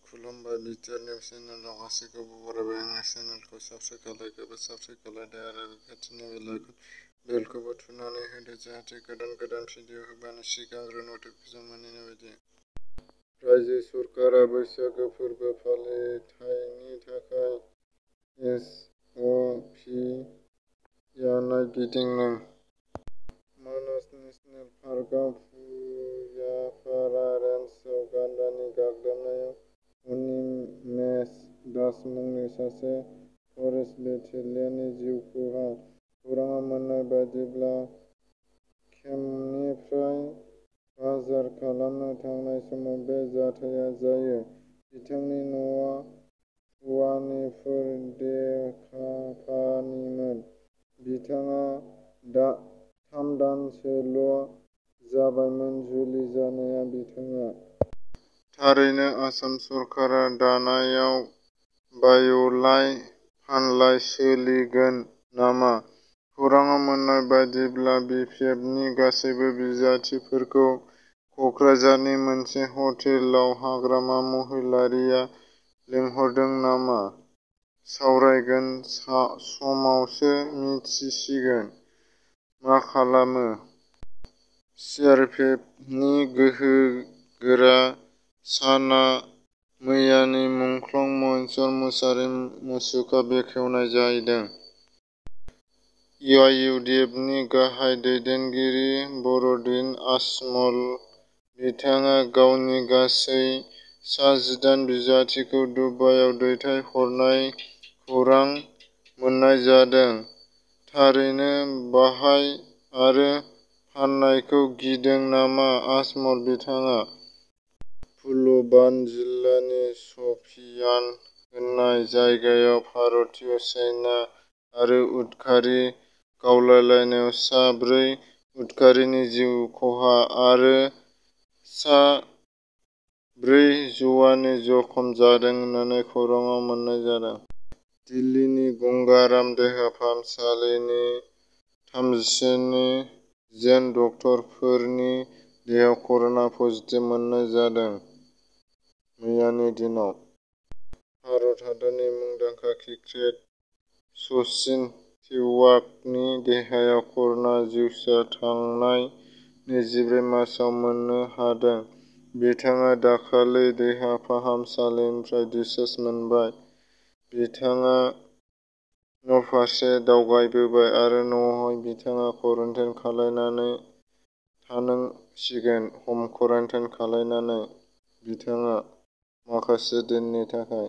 खुलुमबाय BTR news चेनेलाव गासैखौबो बरायबाय। आंनि चेनेलखौ साबस्क्राइब खालायदो आरो खाथिनि बेलखौबो थुनानै होदो जाहाथे गोदान भिडिअ होबानो सिगांग्रो नटिफिकेसन मोननाय बायदि। रायजो सरकारा बैसागो फोरबो फालिथायनि थाखाय एस.अ.पि. नायगिदिंदों। मानास नेसनेल पार्कआव भुयापारा रेन्जआव गान्दानि गाग्लोबनायाव अनिमेष दास मुंनि सासे फरेस्ट बेटेलियाननि जिउ खहा। खौरांआव मोन्नाय बायदिब्ला, केम्पनिफ्राय बाजार खालामनो थांनाय समाव बे जाथाया जायो। बिथांनि न'आ भवानीपुर देकापानीमोन। बिथाङा 3 दानसोल' जाबायमोन जुलि जानाया। बिथाङा थारैनो आसाम सरकारा दानायाव बायलाय-फानलाय सोलिगोन नामा? खौरांआव मोन्नाय बायदिब्ला, बिपिएफनि गासैबो बिजाथिफोरखौ कक्राझारनि मोनसे हटेलाव हाग्रामा महिलारीआ लिंहरदों नामा? सावरायगोन समावसो मिथिसिगोन। मा खालामो? सिआरपिएफनि गोहोगोरा साना मैयानि मुंख्लं महेश्वर मुसाहारि मुसुखा बेखेवनाय जादों। इउडिएफनि गाहाय दैदेनगिरि बरदिन आजमल। बिथाङा गावनि गासै सा-18 बिजाथिखौ दुबाइआव दैथायहरनाय खौरां मोन्नाय जादों। थारैनो बायनाय आरो फान्नायखौ गिदों नामा आजमल बिथाङा पुलवामा जिल्लानि शपियान होननाय जायगायाव भारतीय सेना आरो उदखारि गावलायनायाव सा 4 उदखारिनि जिउ खहा आरो सा 4 जवान जखम जादों होनना खौरां मोन्नाय जादों। दिल्लीनि गंगा राम देहा फाहामसालिनि 37 जोन डक्टरफोरनि देहायाव कर'ना पजिटिभ मोन्नाय जादों। मैयानि दिनाव भारत हादरनि मुंदांखा क्रिकेटार सचिन तेन्डुलकारनि देहायाव कर'ना जिउसा थांनाय 24 मार्चआव मोननो हादों। बिथाङा दाखालि देहा फाहामसालिनिफ्राय डिस्चार्ज मोनबाय। बिथाङा न'फारसे दावबायबोबाय आरो न'आवहाय बिथाङा क्वारेन्टाइन खालामनानै थानांसिगोन। हम क्वारेन्टाइन खालामनानै बिथाङा माखासे दिननि थाखाय।